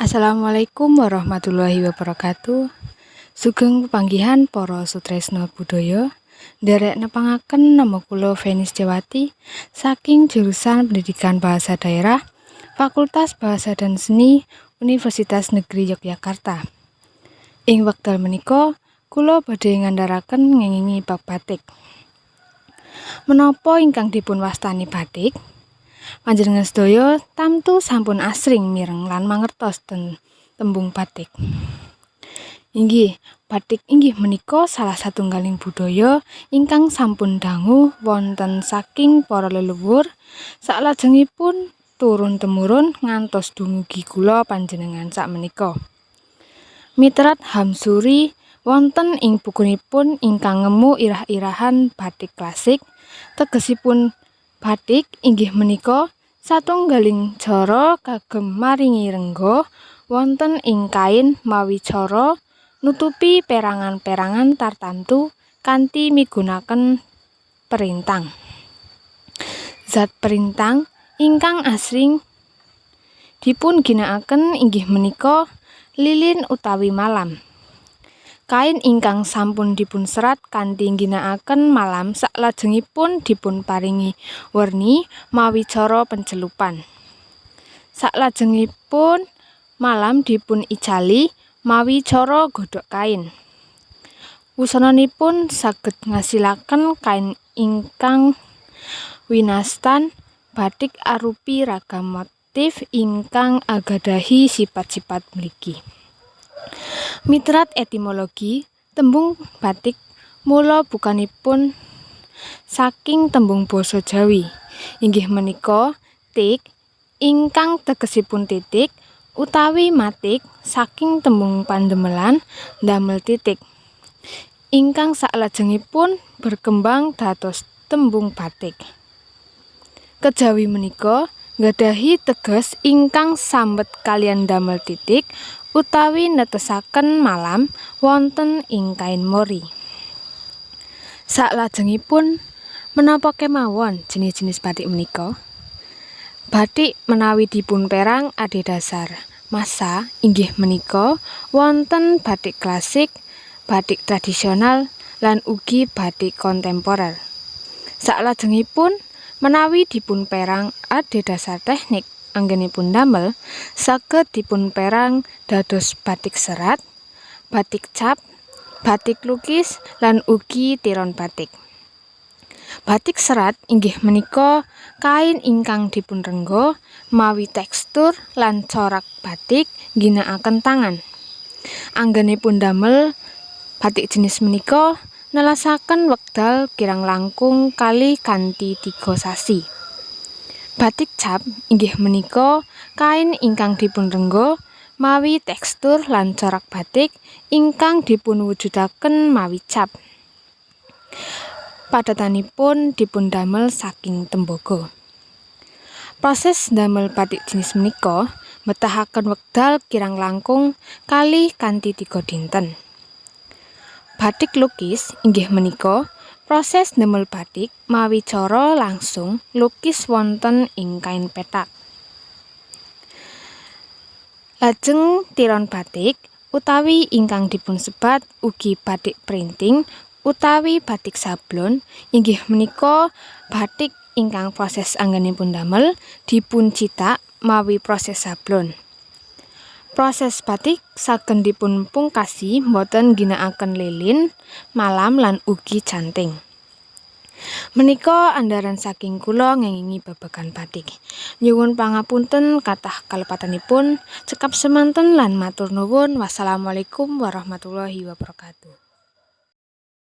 Assalamualaikum warahmatullahi wabarakatuh. Sugeng pepanggihan para sutresna budaya. Nderek nepangaken, nama kula Feni Setiawati saking jurusan Pendidikan Bahasa Daerah, Fakultas Bahasa dan Seni, Universitas Negeri Yogyakarta. Ing wekdal menika kula badhe ngandharaken ngengingi bab batik. Menapa ingkang dipun wastani batik? Panjenengan sedaya tamtu sampun asring mireng lan mangertos ten tembung batik. Inggih, batik inggih menika salah satunggaling budaya ingkang sampun dangu wonten saking para leluhur saklajengipun turun temurun ngantos dumugi kula panjenengan sakmenika. Miterat Hamsuri wonten ing bukunipun ingkang ngemu irah-irahan batik klasik, tegesipun batik inggih menika satunggaling cara kagem maringi rengga wonten ing kain mawi cara nutupi perangan-perangan tartamtu kanthi migunakaken perintang. Zat perintang ingkang asring dipun ginakaken inggih menika lilin utawi malam. Kain ingkang sampun dipunserat kanthi ngginakaken malam saklajengipun dipunparingi werni mawi cara pencelupan. Saklajengipun malam dipun icali mawi cara godhog kain. Wusananipun saged ngasilaken kain ingkang winastan batik arupi ragam motif ingkang agadahi sipat-sipat mligi. Miterat etimologi, tembung batik mula bukanipun saking tembung basa Jawi, inggih menika tik ingkang tegesipun titik utawi matik saking tembung pandemelan ndamel titik, ingkang saklajengipun berkembang dados tembung batik. Kejawi menika nggadahi teges ingkang sambet kaliyan ndamel titik utawi netesaken malam wonten ing kain mori. Saklajengipun, menapa kemawon jenis-jenis batik menika? Batik menawi dipunperang adhedhasar masa inggih menika wonten batik klasik, batik tradisional, lan ugi batik kontemporer. Saklajengipun, menawi dipunperang adhedhasar teknik anggenipun damel, saged dipunperang dados batik serat, batik cap, batik lukis, lan ugi tiron batik. Batik serat inggih menika kain ingkang dipunrengga mawi tekstur lan corak batik ngginakaken tangan. Anggenipun damel batik jenis menika nelasaken wekdal kirang langkung 2 kanthi 3 sasi. Batik cap inggih menika kain ingkang dipunrengga mawi tekstur lan corak batik ingkang dipunwujudaken mawi cap. Padatanipun dipundamel saking tembaga. Proses ndamel batik jenis menika mbetahaken wekdal kirang langkung 2 kanthi 3 dinten. Batik lukis inggih menika proses ndamel batik mawi cara langsung lukis wonten ing kain pethak. Lajeng tiron batik utawi ingkang dipunsebat ugi batik printing utawi batik sablon inggih menika batik ingkang proses anggenipun damel dipuncithak mawi proses sablon. Proses batik saged dipunpungkasi boten ngginakaken lilin, malam lan ugi canting. Menika andharan saking kula ngengingi babagan batik. Nyuwun pangapunten kathah kalepatanipun. Cekap semanten lan matur nuwun. Wassalamualaikum warahmatullahi wabarakatuh.